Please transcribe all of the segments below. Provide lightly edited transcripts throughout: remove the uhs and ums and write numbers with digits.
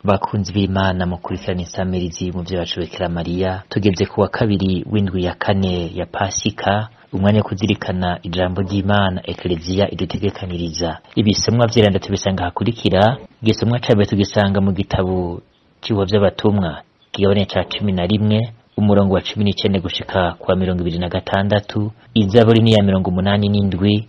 Bakunzi b'Imana mukurikirana insamirizi mu vyo Bikira Mariya, tugeze kuwa kabiri w'indwi ya kane ya Pasika, umwanya wo kuzirikana ijambo ry'Imana Ekleziya idutegekaniriza. Ibisomwa vy'iranda tubisanga hakurikira. Igisomwa ca mbere tugisanga mu gitabo c'ibihuha vy'abatumwa, kigabane ca 11 umurongo wa 19 gushika kwa 26, Izaburi ni ya 87,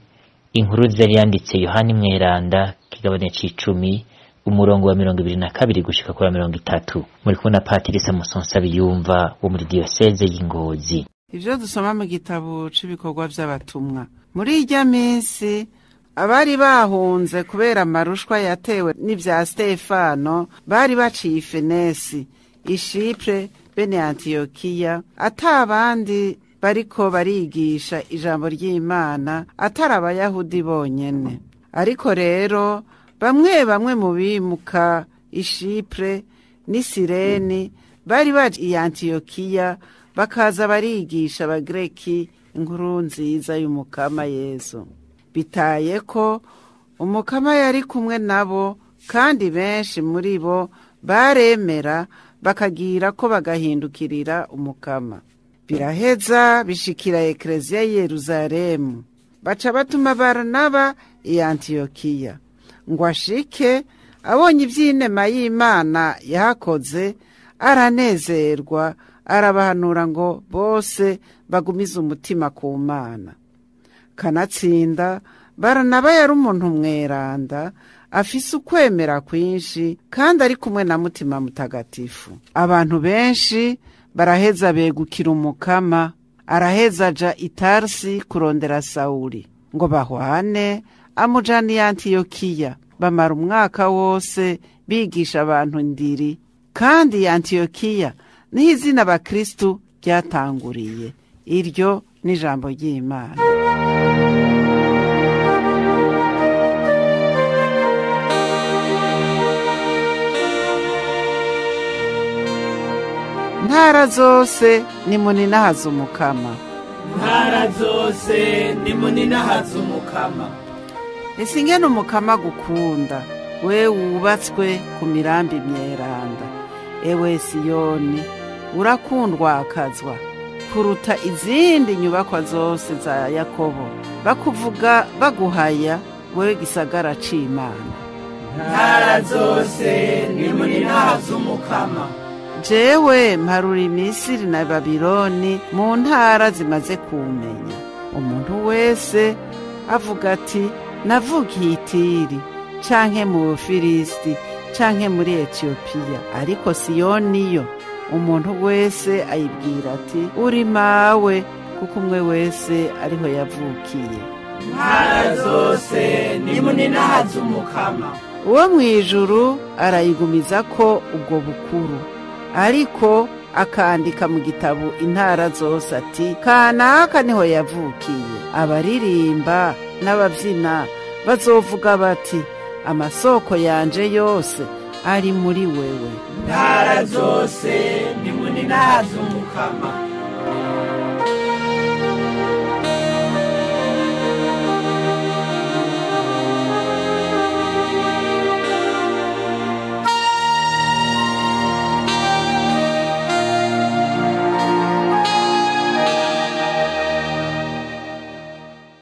inkuru zari yanditse Yohani Mweranda, kigabane c'icumi umurongo wa 22 gushika kwa 30. Muri kumwe na Patiri Samuson Nsabiyumva wo muri diyoseze y'Ingozi. Ivyo dusoma mu gitabo c'ibikorwa vy'abatumwa. Muri irya minsi abari bahunze kubera amarushwa yatewe n'ivya Stefano bari baciye Ifenesi, Ishipre bene Antiyokiya, ata abandi bariko barigisha ijambo ry'Imana atari Abayahudi bonyene. Ariko rero bamwe bamwe mu bimuka Ishipre n'Isireni bari baje i Antiyokiya, bakaza barigisha Abagreki inkuru nziza y'Umukama Yezu. Bitaye ko Umukama yari kumwe nabo, kandi benshi muri bo baremera bakagira ko bagahindukirira Umukama. Biraheza bishikira Ekleziya Yeruzalemu, baca batuma Baranaba i Antiyokiya ngo ashike abonye ivy'inema y'Imana yahakoze, aranezerwa, arabahanura ngo bose bagumize umutima ku Mana. Kanatsinda Baranaba yari umuntu mweranda, afise ukwemera kwinshi, kandi ari kumwe na Mutima Mutagatifu. Abantu benshi baraheza begukira Umukama. Araheza aja i Tarsi kurondera Sawuli ngo bahwane, amujana i Antiyokiya. Bamara umwaka wose bigisha abantu ndiri, kandi Antiyokiya niho izina Abakristu ryatanguriye. Iryo ni ijambo ry'Imana. Ntara zose nimuninahaze Umukama. Ntara zose nimuninahaze Umukama. Ese ingene Umukama gukunda, we wubatswe ku mirambi myeranda. Ewe Siyoni, urakundwakazwa kuruta izindi nyubakwa zose za Yakobo. Bakuvuga baguhaya, wewe gisagara c'Imana. Ntara zose nimuninahaze Umukama. Jewe mparura Misiri na Babiloni mu ntara zimaze kumenya. Umuntu wese avuga ati navukiye Itiri canke mu Bufilisti canke muri Etiyopiya. Ariko Siyoni yo umuntu wese ayibwira ati uri mawe, kuko umwe wese ariho yavukiye. Ntara zose nimuninahaze Umukama. Uwo mw'ijuru arayigumiza ko ubwo bukuru, ariko akandika mu gitabo intara zose ati kanaka niho yavukiye. Abaririmba n'abavyina bazovuga bati amasoko yanje yose ari muri wewe. Ntara zose nimuninahaze Umukama.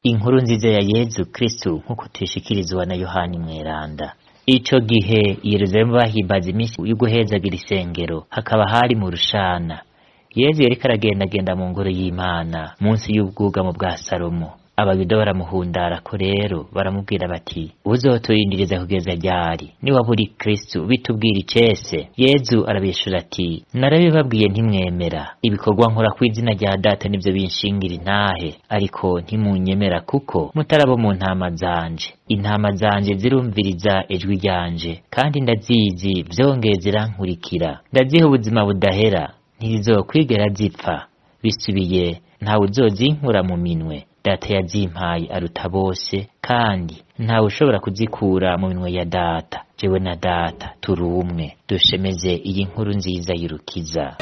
Inkuru nziza ya Yezu Kristu nkuko tuyishikirizwa na Yohani Mweranda. Ico gihe Yeruzalemu bahimbaza iminsi yo guhezagira isengero, hakaba hari mu rushana. Yezu yariko aragendagenda mu ngoro y'Imana munsi y'ubwugamo bwa Salomo. Abayuda baramuhundara ko rero baramubwira bati uzoturindiriza kugeza ryari? Niwaba uri Kristu bitubwira icese. Yezu arabishura ati narabibabwiye ntimwemera. Ibikorwa nkora kw'izina rya Data nivyo binshingira intahe, ariko ntimunyemera kuko mutarabo mu ntama zanje. Intama zanje zirumviriza ijwi ryanje, kandi ndazizi vyongeye zirankurikira. Ndaziha ubuzima budahera, ntizizokwigera zipfa. Bisubiye ntawe uzozinkura mu minwe. Data yazimpaye aruta bose, kandi ntawe ushobora kuzikura mu minwe ya Data. Jewe na Data turi umwe. Dushemeze iyi nkuru nziza y'urukiza.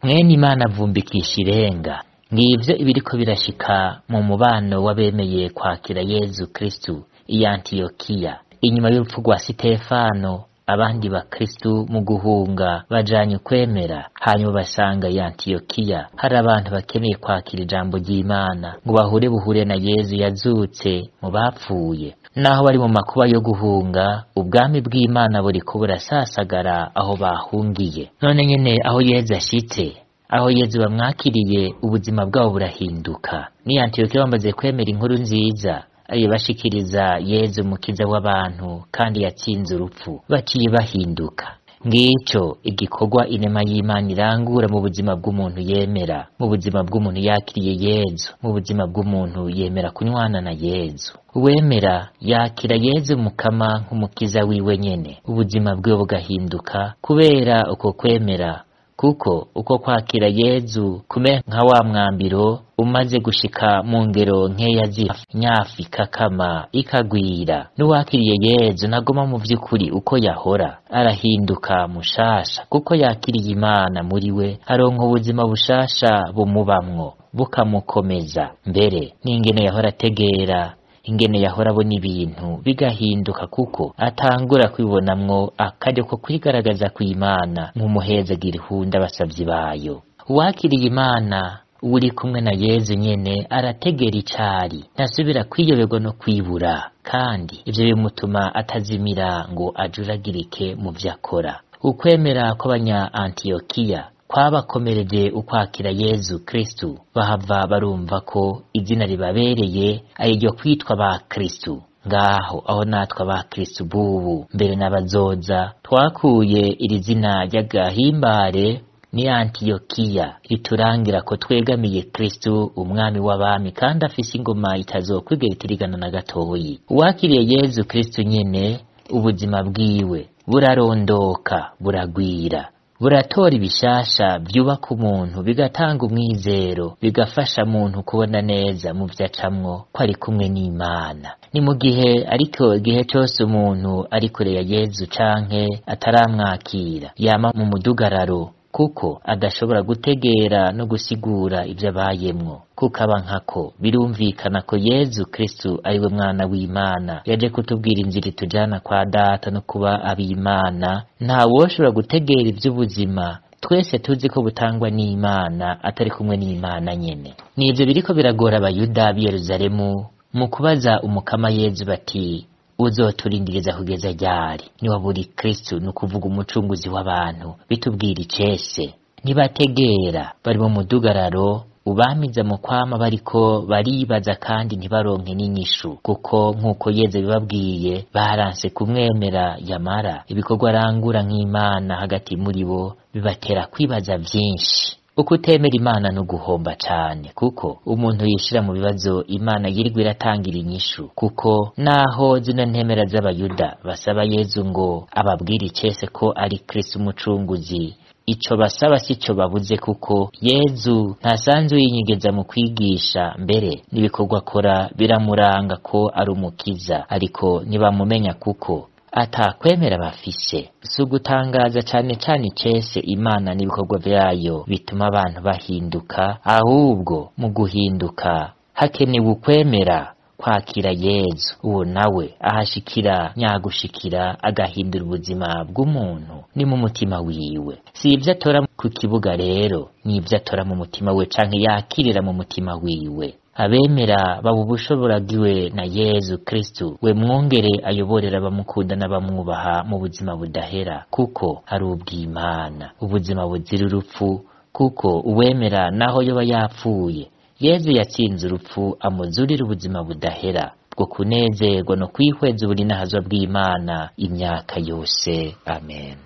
Mwene Imana avumbikisha irenga. Ngivyo ibiriko birashika mu mubano w'abemeye kwakira Yezu Kristu i Antiyokiya. Inyuma y'urupfu rwa Sitefano, abandi bakristu mu guhunga bajanye ukwemera, hanyuma basanga i Antiyokiya hari abantu bakeneye kwakira ijambo ry'Imana ngo bahure buhure na Yezu yazutse mu bapfuye. Naho bari mu makuba yo guhunga, ubwami bw'Imana buriko burasasagara aho bahungiye. None nyene aho Yezu ashitse, aho Yezu bamwakiriye, ubuzima bwabo burahinduka. Ni Antiyokiya bamaze kwemera inkuru nziza ayibashikiriza Yezu umukiza w'abantu kandi yatsinze urupfu, baciye bahinduka. Ngico igikorwa inema y'Imana irangura mu buzima bw'umuntu yemera, mu buzima bw'umuntu yakiriye Yezu, mu buzima bw'umuntu yemera kunywana na Yezu. Uwemera yakira Yezu mukama nk'umukiza wiwe nyene, ubuzima bwiwe bugahinduka kubera uko kwemera, kuko uko kwakira Yezu kumera nka wa mwambiro umaze gushika mu ngero nkeya z'inyafi kakama ikagwira. N'uwakiriye Yezu ntaguma mu vy'ukuri uko yahora, arahinduka mushasha kuko yakiriye Imana muri we, aronka ubuzima bushasha bumubamwo bukamukomeza. Mbere n'ingene yahora ategera, ingene yahora abona ibintu bigahinduka, kuko atangura kwibonamwo akaryo ko kwigaragaza kw'Imana nk'umuhezagira ihunda abasavyi bayo. Uwakiriye Imana uri kumwe na Yezu nyene arategera icari, ntasubira kwiyoberwa no kwibura, kandi ivyo bimutuma atazimira ngo ajuragirike mu vyo akora. Ukwemera kw'abanya Antiyokiya kwabakomereje ukwakira Yezu Kristu, bahava barumva ko izina ribabereye ari iryo kwitwa ba Kristu. Ngaho aho natwe aba Kristu bubu mbere n'abazoza twakuye iri zina ry'agahimbare ni Antiyokiya, riturangira ko twegamiye Kristu umwami w'abami kandi afise ingoma itazokwigera itirigana na gatoyi. Uwakiriye Yezu Kristu nyene ubuzima bwiwe burarondoka, buragwira, buratora ibishasha vyubaka umuntu, bigatanga umwizero, bigafasha muntu kubona neza mu vyo acamwo ko ari kumwe n'Imana. Ni mu gihe ariko igihe cose umuntu ari kure ya Yezu canke ataramwakira, yama mu mudugararo, kuko adashobora gutegera no gusigura ivyo abayemwo. Kukaba nkako birumvikana ko Yezu Kristu ari we mwana w'Imana yaje kutubwira inzira itujana kwa Data no kuba ab'Imana. Nta woshobora gutegera ivy'ubuzima twese tuzi ko butangwa n'Imana atari kumwe n'Imana nyene. Nivyo biriko biragora abayuda b'i Yeruzalemu mu kubaza umukama Yezu bati: uzoturindiriza kugeza ryari? Niwa buri Kristu, ni ukuvuga umucunguzi w'abantu, bitubwira icese. Ntibategera, bari mu mudugararo ubamiza mu kwama bariko baribaza kandi ntibaronke n'inyishu, kuko nk'uko Yezu bibabwiye baranse kumwemera. Yamara ibikorwa arangura nk'Imana hagati muri bo bibatera kwibaza vyinshi. Ukutemera Imana no guhomba cane, kuko umuntu yishira mu bibazo Imana yirirwa iratangira inyishu. Kuko naho zino ntemera z'abayuda basaba Yezu ngo ababwire icese ko ari Kristu umucunguzi, ico basaba sico babuze, kuko Yezu ntasanzwe yinyegeza mu kwigisha, mbere n'ibikorwa akora biramuranga ko ari umukiza, ariko ntibamumenya kuko atakwemera bafise. Si ugutangaza cane cane icese Imana n'ibikorwa vyayo bituma abantu bahinduka, ahubwo mu guhinduka hakenewe ukwemera kwakira Yezu. Uwo nawe ahashikira nyagushikira agahindura ubuzima bw'umuntu ni mu mutima wiwe. Si ivyo atora ku kibuga rero, ni ivyo atora mu mutima we canke yakirira mu mutima wiwe. Abemera baba ubushoboragiwe na Yezu Kristu, we mwungere ayoborera abamukunda n'abamwubaha mu buzima budahera, kuko ari ubw'Imana, ubuzima buzira urupfu, kuko uwemera naho yoba yapfuye, Yezu yatsinze urupfu amuzurira ubuzima budahera bwo kunezerwa no kwihweza uburinahazwa bw'Imana imyaka yose. Amen.